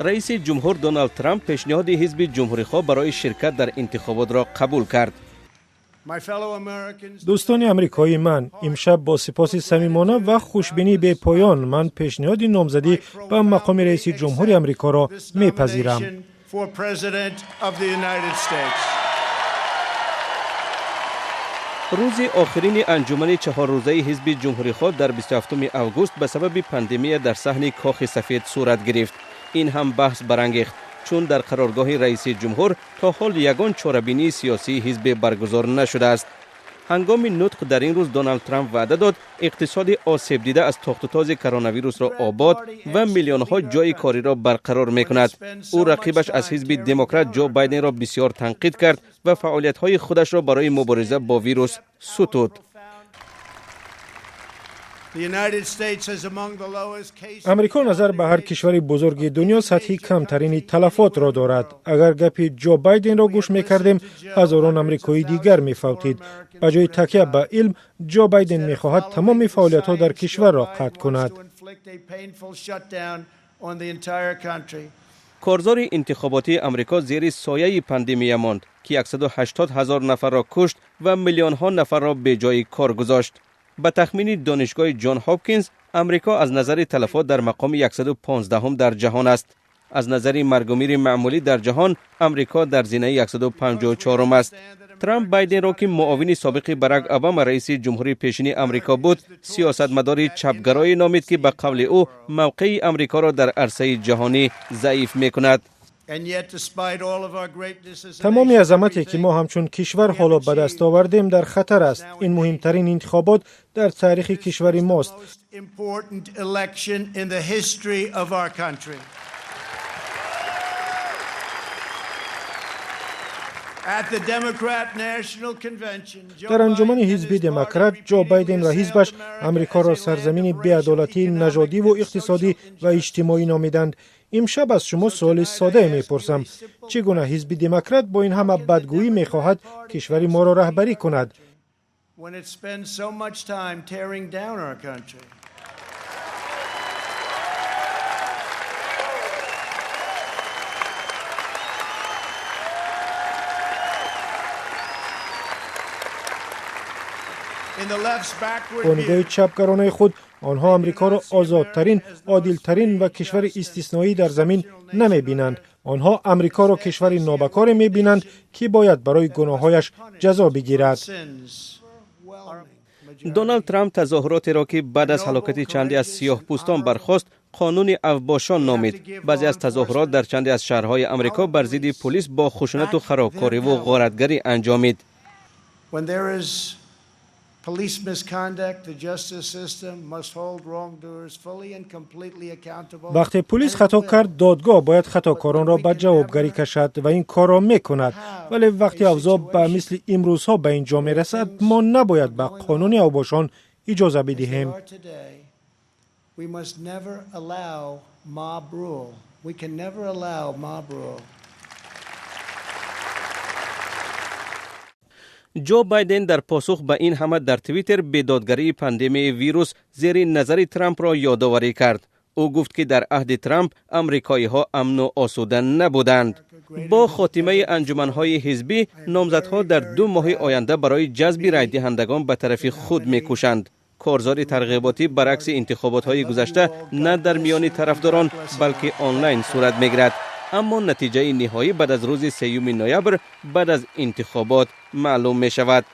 Раиси ҷумҳур Доналд Трамп пешниҳоди ҳизби ҷумҳурихоҳ барои ширкат дар интихоботро қабул кард. Дӯстони амрикоии ман, имшаб бо сипоси самимона ва хушбинии бепоён ман пешниҳоди номзадӣ ба мақоми раиси ҷумҳури Амрикоро мепазирам. Рӯзи охирини анҷумани чаҳоррӯзаи ҳизби ҷумҳурихоҳ дар 27 август ба сабаби пандемия дар саҳни Кохи Сафед сурат гирифт. Ин ҳам баҳс барангехт, чун дар қароргоҳи раиси ҷумҳур то ҳол ягон чорабинии сиёсии ҳизбе баргузор нашудааст. Ҳангоми нутқ дар ин рӯз Доналд Трамп ваъда дод иқтисоди осебдида аз тохтутози коронавирусро обод ва миллионҳо ҷойи кориро барқарор мекунад. Ӯ рақибаш аз ҳизби демократ Ҷо Байденро бисёр танқид кард ва фаъолиятҳои худашро барои мубориза бо вирус сутуд. Амрико назар ба ҳар кишвари бузурги дунё сатҳи камтарини талафотро дорад. Агар гапи Ҷо Байденро гӯш мекардем, ҳазорон амрикоии дигар мефавтид. Ба ҷои такя ба илм, Ҷо Байден мехоҳад тамоми фаъолиятҳо дар кишварро қатъ кунад. Корзори интихоботии Амрико зери сояи пандемия монд, ки 180 ҳазор нафарро кушт ва миллионҳо нафарро беҷои кор гузошт. Ба тахмини донишгоҳи Ҷон Ҳопкинс, Амрико аз назари талафот дар мақоми 115 дар ҷаҳон аст. Аз назари маргумири маъмулӣ дар ҷаҳон Амрико дар зинаи 154 аст. Трамп Байденро, ки муовини собиқи Барак Обама, раиси ҷумҳури пешини Амрико буд, сиёсатмадори чапгароӣ номид, ки ба қавли ӯ мавқеи Амрикоро дар арсаи ҷаҳонӣ заиф мекунад. Тамоми азамате, ки мо ҳамчун кишвар ҳоло ба даст овардем, дар хатар аст. Ин муҳимтарин интихобот дар таърихи кишвари мост. Дар анҷумани ҳизби демократ Ҷо Байден ва ҳизбаш Амрикоро сарзамини беадолатии нажодиву иқтисодӣ ва иҷтимоӣ номиданд. Имшаб аз шумо суоли содае мепурсам: чӣ гуна ҳизби демократ бо ин ҳама бадгӯӣ мехоҳад кишвари моро раҳбарӣ кунад? Бо нигоҳи чапгаронаи худ онҳо Амрикоро озодтарин, одилтарин ва кишвари истисноӣ дар замин намебинанд. Онҳо Амрикоро кишвари нобакоре мебинанд, ки бояд барои гуноҳҳояш ҷазо бигирад. Доналд Трамп тазоҳуротеро, ки баъд аз ҳалокати чанде аз сиёҳпӯстон бархост, қонуни авбошон номид. Баъзе аз тазоҳурот дар чанде аз шаҳрҳои Амрико бар зидди пулис бо хушунату харобкориву ғоратгарӣ анҷомид. Вақте пулис хато кард, додгоҳ бояд хатокоронро ба ҷавобгарӣ кашад ва ин корро мекунад. Вале вақте авзоъ ба мисли имрӯзҳо ба ин ҷо мерасад, мо набояд ба қонуни авбошон иҷоза бидиҳем. Ҷо Байден дар посух ба ин ҳама дар Твиттер бедодгарии пандемияи вирус зери назари Трампро ёдоварӣ кард. Ӯ гуфт, ки дар аҳди Трамп амрикоиҳо амну осуда набуданд. Бо хотимаи анҷуманҳои ҳизбӣ номзадҳо дар 2 моҳи оянда барои ҷазби райдиҳандагон ба тарафи худ мекӯшанд. Корзори тарғиботӣ баръакси интихоботҳои гузашта на дар миёни тарафдорон, балки онлайн сурат мегирад. Аммо натиҷаи ниҳоӣ баъд аз рӯзи 3 ноябр баъд аз интихобот маълум мешавад.